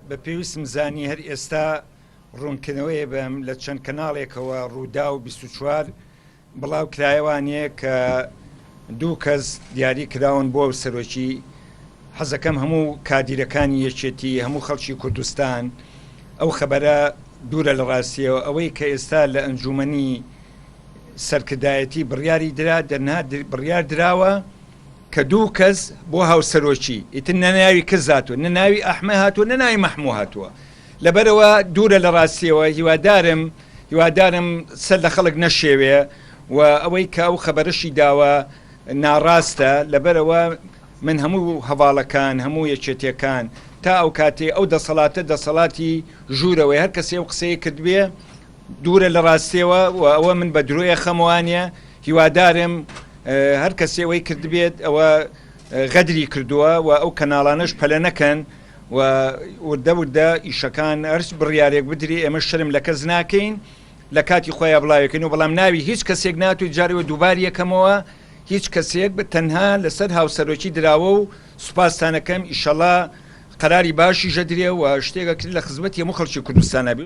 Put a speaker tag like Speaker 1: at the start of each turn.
Speaker 1: بە پێویستم زانی هەر ئێستا ڕوونکردنەوەیە بەم لە چەند کەناڵێکەوە ڕووداو 24 بڵاو کرایەوانیە کە دوو کەس دیاری کراون بۆ سەرۆکی حەزەکەم هەموو کادیرەکانی یەکێتی هەموو خەڵکی کوردستان ئەو خەبەرە دوورە لە ڕاستیەوە ئەوەی کە ئێستا لە ئەنجومەنی سەرکردایەتی بڕیاری درا دەنها بڕیار دراوە کە دوو کەس بۆ هاوسەرۆکی، ئیتر نە ناوی کەس هاتووە، نە ناوی ئەحمە هاتووە، نە ناوی مەحموو هاتووە. لەبەرئەوە دوورە لە ڕاستییەوە، هیوادارم هیوادارم سەر لە خەڵک نەشێوێ و ئەوەی کە ئەو خەبەرەشی داوە ناڕاستە، لەبەرئەوە من هەموو هەڤاڵەکان، هەموو یەکێتییەکان تا ئەو کاتەی ئەو دەسەڵاتە دەسەڵاتی ژوورەوەیە، هەر کەسێ ئەو قسەیە کردبێ دوورە لە ڕاستیەوە و ئەوە من بە درۆیە خەموانە هیوادارم هەر کەسێ ئەوەی کردبێت ئەوە غەدری کردووە و ئەو کەناڵانەش پەلە نەکەن و وردە وردە ئیشەکان هەرچ بڕیارێک بدری ئێمە شەرم لە کەس ناکەین لە کاتی خۆیان بڵاوێکن و بەڵام ناوی هیچ کەسێک ناتوی جارەوە دووبار یەکەمەوە هیچ کەسێک بە تەنها لەسەر هاوسەرۆکی دراوە و سوپاستانەکەم ئیشەڵا قەراری باشیشە درێ و شتێکە کرد لە خزمەتی هەموو خەڵکی کوردستانە بێ.